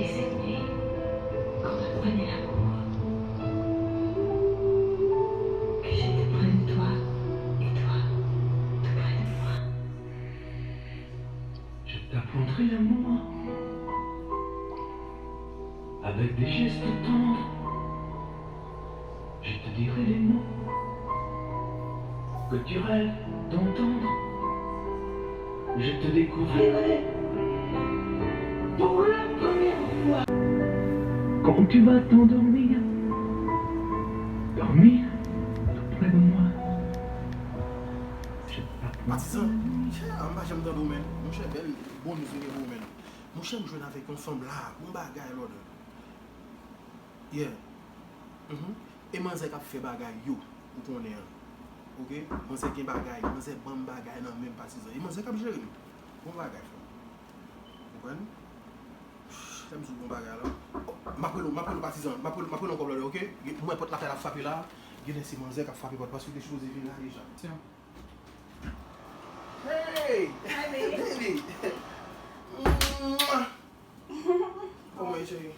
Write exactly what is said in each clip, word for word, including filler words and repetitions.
Et cette nuit, quand me prenait l'amour, que j'étais près de toi, et toi, tout près de moi. Je t'apprendrai l'amour avec des gestes tendres. Je te dirai les mots que tu rêves d'entendre. Je te découvrirai pour la première fois. Quand tu vas t'endormir, dormir tout près de moi. Je t'apprendrai. Patizan, chè, m pa janm tande w, men. Monchè, bèl, bon news ou gen pou ou, men. Monchè, m jwenn avèk yon fanm la, bon bagay, lòd. Yeah. Mhm. E manzè k ap fè bagay yo, ou konnen an. Oke? Manzè gen bagay, manzè ban m bagay nan men m, patizan. E manzè k ap jere m. Bon bagay, frè. Konprann? Lè m sou bon bagay la. Oh, m ap rele w, m ap rele w, patizan. M ap rele, m ap rele w ankò, brother, oke? M wè pòt lakay la ap frape la. Genlè se manzè k ap frape pòt, paske w te sipoze vin la deja. Hey! Hi, baby. Baby! Mwah! Kòman w ye, cheri?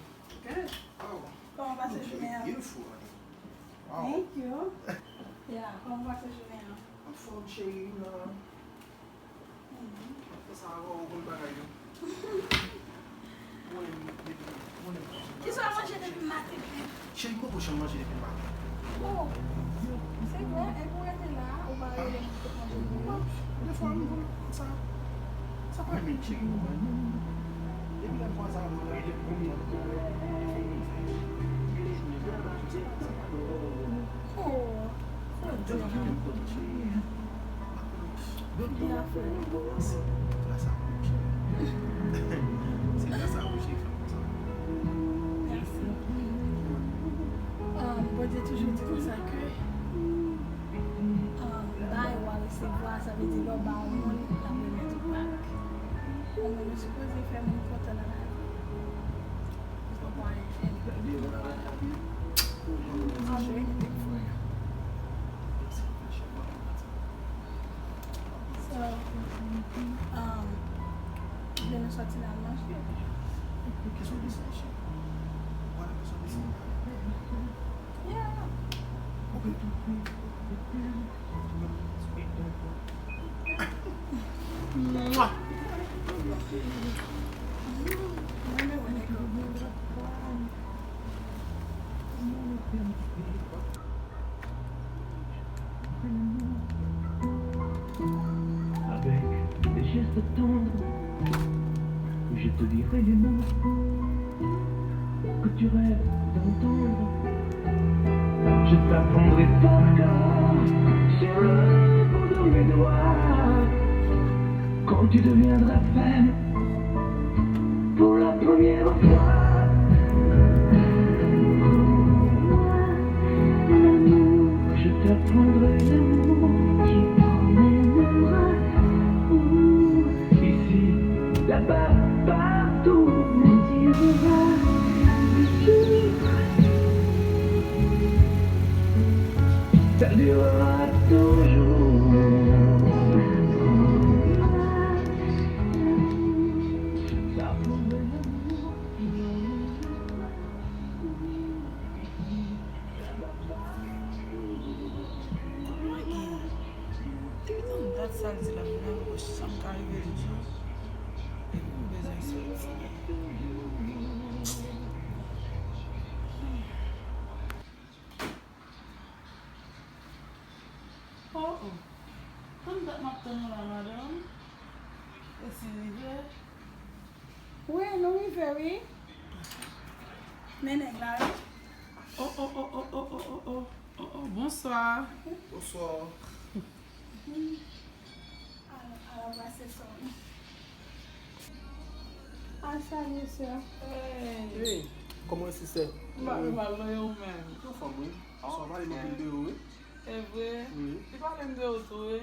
Good. Oh. Kòman w pase jounen an? Beautiful, honey. Wow. Thank you. Yeah, kòman w pase jounen an? Anfòm, cheri, m la. Mhm. Fè sa avè w, ou konn bagay yo. Mwen, depi, mwen, Kisa w manje depi maten? Cheri, m poko janm manje depi maten. Oh, se vre? Epi w rete la, ou pa rele m pou manje pou ou? Defwa m konn sa. Sa pa menm cheri pou mwen. Depi lè m kwaze avè w, lè m te konn sa pa menm. Oh, Claudia. Depi lè m te konn cheri. Bèl frè. Se gras a ou, cheri. Se gras a ou, cheri, fè m konsa. Mèsi. Um, Bondye toujou di konsa ke, um, bay, w a resevwa, sa vle di lè w ba yon moun, l ap remèt ou bak. Yon moun, nou sipoze fè moun kontan nan lavi. Ou konprann? So, um, lè nou sòti la, nou manje. Yeah. Mwah. Avec des gestes tendres, je te dirai les mots que tu rêves d'entendre. Je t'apprendrai par cœur sur le bout de mes doigts quand tu deviendras femme pour la première fois. Je t'apprendrai l'amour, tu m'emmèneras où? Ici, là-bas, partout, tu iras. Ça durera toujours. Depi tann dat sa l di l ap vin, m poko janm ka rive l di. Epi m bezwen soti. Oh, oh. Tann dat m ap tann ou la, madanm. E si rive? Wi, nou rive, wi. Men nèg la, wi. Oh, oh, oh, oh, oh, oh, oh, oh. Oh, oh, bonswa. Bonswa. Al, al anbrase sè w. Al salye sè. Hey. Hey, kòman w ye, sista? M pa pi mal non, e ou menm? Anfòm, wi. Sa w pale m anpil de ou, wi. E vre? Wi. Li pale m de ou tou, wi.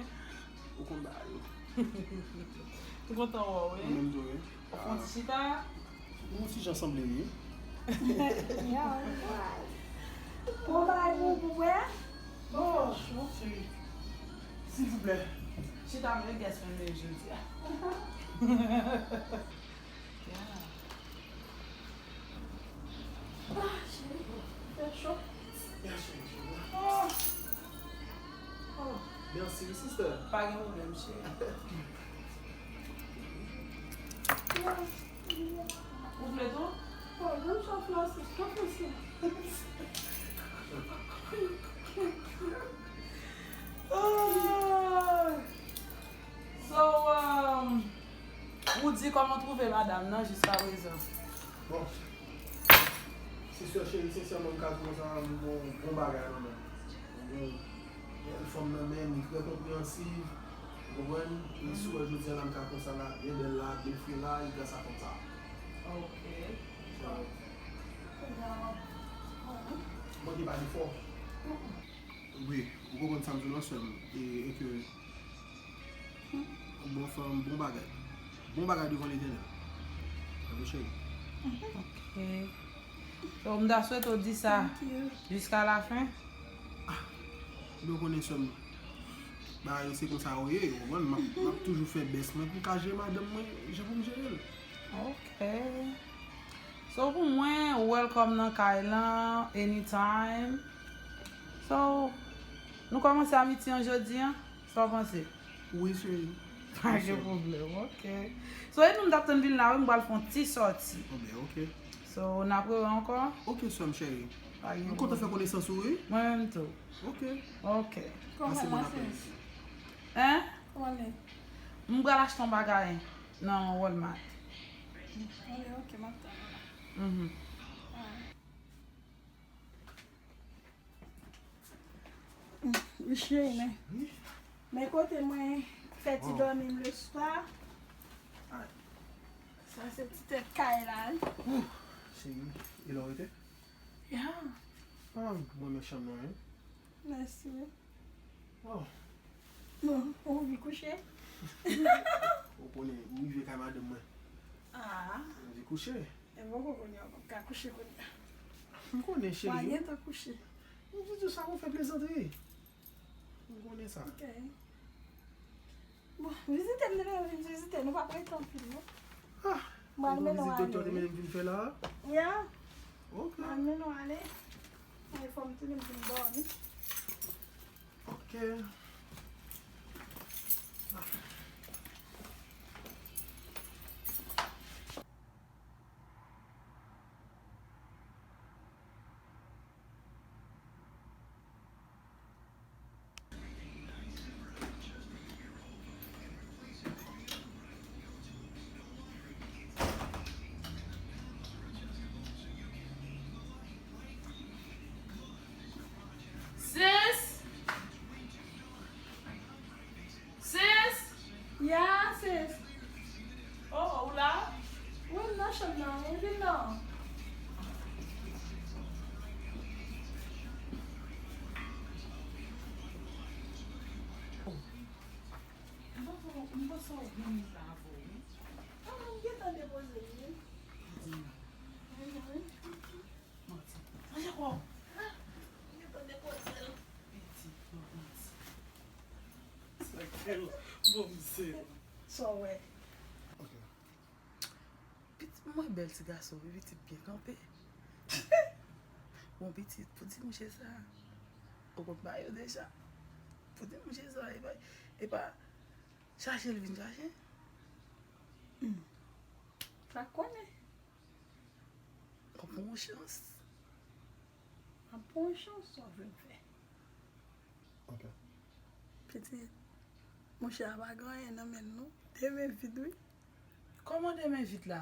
Ou konn bagay yo. M kontan wè w, wi. Ou menm tou, wi. Ou fè yon ti chita? Nou yon ti jan sanble, wi. Bon bagay pou, pou bwè. Oh, cheri. Silvouplè. Chita m, e gès mwen ye jodi a. Yeah. Sister. Pa gen pwoblèm, cheri. Ou vle tou? Oh, janm chòf la, sis, chòf la, sis. Ah. So, um, ou di kòman w twouve madanm nan jiska prezan? Bon, sister cheri, sensèman, m ka di w sa, m gon bon bagay nan men l. Bon, bèl fanm nan men m, li trè konpreyansiv, ou konprann? E si w wè jodi a la, m ka konsa la, byen bèl la, byen fre la, e gras a fanm sa. Ok. So, mwen te pale fò. Wi, ou konprann sa m di w lan sè m, e, e ke Bon fanm, bon bagay. Bon bagay devan Letènèl. Tande, cheri. Ok. So, m ta swete w di sa jiska lafen. Ah, men w konnen sè m, bagay yo se konsa yo ye, ou konprann? M ap, m ap toujou fè bès mwen pou m ka jere madanm mwen jan pou m jere l. Ok. So, pou mwen, welcome nan kay lan, anytime. So, nou kòmanse amitye an jodi an? Sa w panse? Wi, cheri. Pa gen pwoblèm, ok. So, e nou m t ap tann vin la, wi, m pral fè yon ti sòti. Oh, ben, ok. So, n ap rewè ankò? Ok, sè m cheri. Pa gen pwoblèm. M kontan fè konesans ou, wi. Mwen menm tou. Ok. Ok. Pase bon apremidi. Hein? Kòman l ye? M pral achte yon bagay nan Walmart. Ok, ok, m ap tann ou la. Mhm. Ah. Mesye, men, men kote mwen fè ti dòmi m le swa. Sa se ti tèt kay la, wi. Cheri, e la w rete? Ya. Ah, mwen men chanm nan, wi. Mèsi, wi. Oh. Bon, ou anvi kouche? Ou konnen, m rive kay madanm mwen. Ah. M anvi kouche. E bon, ou konnen, ou ka kouche kounye a. M konnen, cheri. Ou gentan kouche. M di tou sa pou fè plezantri. M konnen sa. Ok. Bon, vizite m, demen vin vizite, nou p ap rete anpil, non. Ah, m pral mennen w ale, wi. Vizit doktè te mennen m vin fè la? Ya. Ok. M pral mennen w ale. E fò m tounen m vin dòmi. Ok. Sis! Sis! Ya, sis. Oh, ou la? Wi, m nan chanm nan, wi, vin non. M panse w, m panse w gen miz la avè w, wi. Ah, m gentan depoze l, wi. Di non. Mhm. Manti. Manje kò. Ah, m gentan depoze l. Pitit, non, manti. Sa k fè l bon, msye. Sa w wè? Ok. Pitit mwen bèl ti gason, wi, pitit byen kanpe. Bon, pitit, pou di mouche sa, ou konn pa yo deja. Pou di mouche sa, e pa, e pa chache l vin chache. Hmm. Pa konnen. Mwen pran yon chans. Mwen pran yon chans, sa w vle m fè. Ok. Pitit, mouche a pa gen anyen nan men l non. Demen vit, wi. Kòman demen vit la?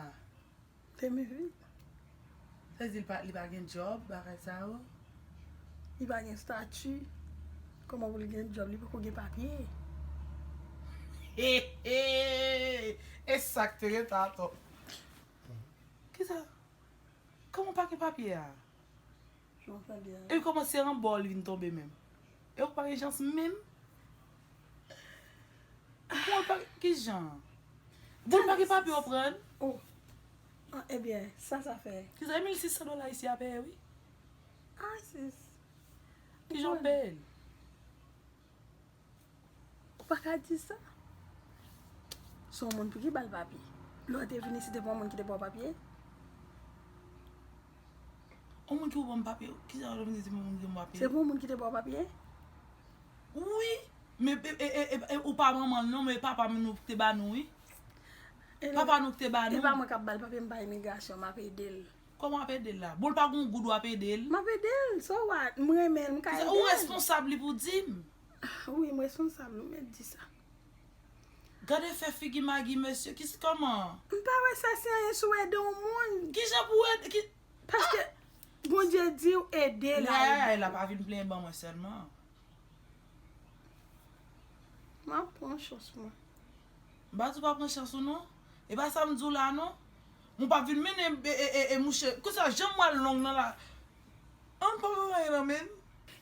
Demen vit. Sa vle di li pa, li pa gen djòb, bagay sa yo? Li pa gen estati. Kòman pou l gen djòb? Li poko gen papye. He, he! E sa k te ret atò. Kisa? Kòman w pa gen papye a? Jan w tande a. Epi kòman se anba w li vin tonbe menm? E w pa gen chans menm? Bon, w pa, kijan? Bon, w pa gen papye w pran? Oh. Ah, ebyen, sa, sa fè. Kisa, mil sis san dola isi a peye, wi. Ah, sis. Kijan w peye l? Ou pa ka di sa. Se yon moun pou ki ba l papye. Lè w te vin isit, se pa yon moun ki te ba w papye? Yon moun ki pou ban m papye? Kisa w vle di, yon moun ki ban m papye? Se pa yon moun ki te ba w papye? Wi. Men e, e, e, e, e, ou pa manman l non, men papa m nou te ba nou, wi. Papa nou te ba nou. E pa mwen k ap ba l, papi m pa imigrasyon, m ap ede l. Kòman w ap ede l la? Bon, l pa gon goud w ap ede l? M ap ede l, so what? M renmen l, m ka ede l. Ou responsab li pou di m? Wi, m responsab li, ou mèt di sa. Gade fè figi Magi, mesye, kis kòman? M pa wè sa se anyen si w ede yon moun. Kijan pou ede? Ki... Paske Bondye di w ede l. Lè a, la pa vin plenyen ban mwen sèlman. M ap pran chans mwen. M pa di w pa pran chans ou non. E pa sa m di w la non. Mwen pa vin mennen e, e, e, e mouche. Konsa, jan mwen long nan la. An pa mwen nan men.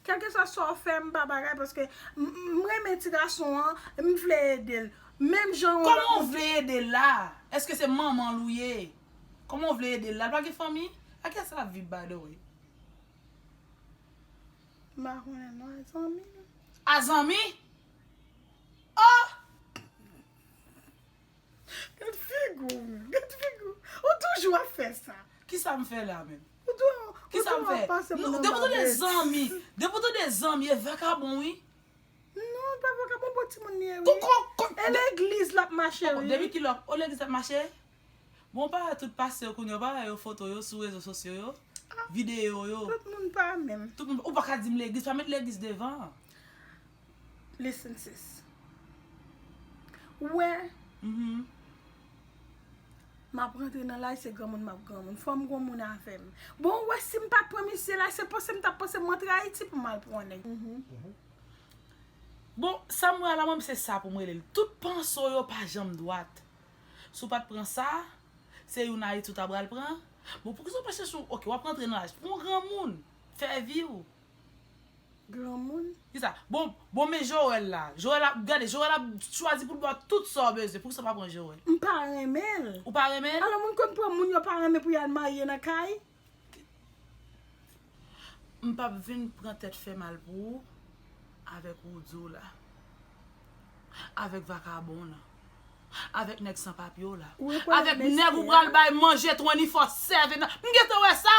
Kèlkeswa sa w fè, m pa bagay, paske m, m, m renmen ti gason an, m vle ede l. Menm jan yon lòt moun. Kòman w vle ede l la? Èske se manman l ou ye? Kòman w vle ede l la? L pa gen fanmi? A kiyès l ap viv, by the way? M pa konnen non, a zanmi l. A zanmi? Oh! Gad figi w, gad figi w. Ou toujou ap fè sa. Kisa m fè la menm? Ou tou, ou toujou ap pase moun anba bèt. Depi w tande zanmi, depi w tande zanmi, e vakabon wi. Non, pa vakabon, bon timoun li ye wi. E legliz l ap mache wi. Depi kilè? O legliz l ap mache? Bon, pa wè tout pastè yo kounye a, pa wè yo foto yo sou rezo sosyo yo, videyo yo. Tout moun pa menm. Tout moun, ou pa ka di m legliz, pa met legliz devan. Listen sis. Ou wè, m ap rantre nan laj, se granmoun m ap granmoun. Fò m gon moun avè m. Bon, ou wè, si m pa t pran misye la, se panse m t ap panse m rantre Ayiti pou m al pran nèg. Bon, sa m wè a la, mwen, se sa pou m rele l. Tout panse w yo pa janm dwat. Si w pa t pran sa, se youn Ayiti w ta pral pran. Bon, poukisa w pa chèche yon, oke, w ap rantre nan laj. Pran yon granmoun. Fè vi w. Granmoun? Kisa? Bon, bon, men Joël la. Joël ap, gade, Joël ap chwazi pou l ba w tout sa w bezwen. Poukisa w pa pran Joël? M pa renmen l. Ou pa renmen l? Alò, moun konn pran moun yo pa renmen pou y al marye nan kay? M p ap vin pran tèt fè mal pou ou avèk Roody w la. Avèk vakabon w lan. Avèk nèg san papye w la. Avèk nèg ou pral bay manje twenty-four seven nan. M gentan wè sa!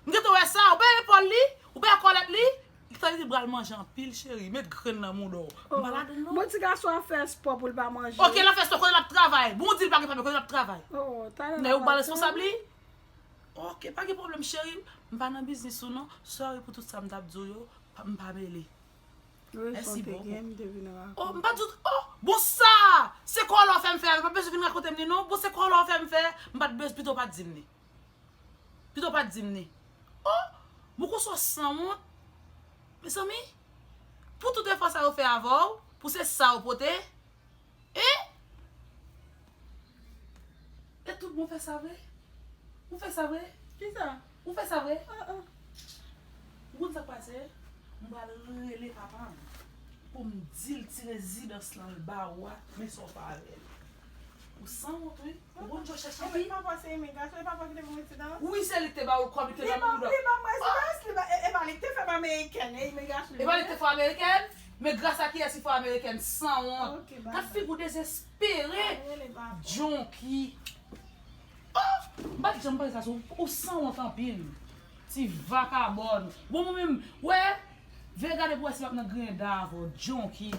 M gentan wè sa! Ou pa epòl li? Ou pa kòlèt li? Li ta di pral manje anpil, cheri. Met grenn nan mouda w. M pa ladann non. Bon, ti gason ap fè espò pou l pa manje. Oke, l ap fè espò, kote l ap travay? Bon, w di l pa gen papye, kote l ap travay? Nèg ou pa responsab li? Oke, pa gen pwoblèm, cheri. M pa nan biznis ou non. Sorry pou tout sa m t ap di w yo. M pa mele. Mèsi bokou. Oh, m pa di w, oh, bon sa! Se kòlè w fè m fè avè l. Pa bezwen vin rakonte m li non. Bon, se kòlè w fè m fè. M pa t bezwen, pito w pa t di m li. Pito w pa t di m li. Oh, bon, konsa w sanwont. Mezanmi, pou tout efò sa yo fè avè w, pou se sa w pote, E? E tout bon fè sa vre? Ou fè sa vre? Kisa? Ou fè sa vre? Ah, ah. Ou konn sa k pase? M pral rele papa m pou m di l ti rezidans lan l ba ou a, men sa w fè avè l. Ou sanwont wi. Ou konn jan w chèche anpil. Papa se imigrasyon, e papa ki te ban m rezidans? Wi, se li k te ba ou kòb, li te nan mouda. Li ban m rezidans, li ba, e, e pa li k te fè m amerikèn, e imigrasyon li ye. E pa li k te fè w amerikèn? Men gras a kiyès li fè w amerikèn, sanwont. Gad figi w dezespere. Pere! Junkie! Oh! M pa t janm panse sa sou ou, ou sanwont anpil. Ti vakabòn. Bon, mwen menm, wè, veye gade pou wè si m ap nan griyen dan avè w, junkie.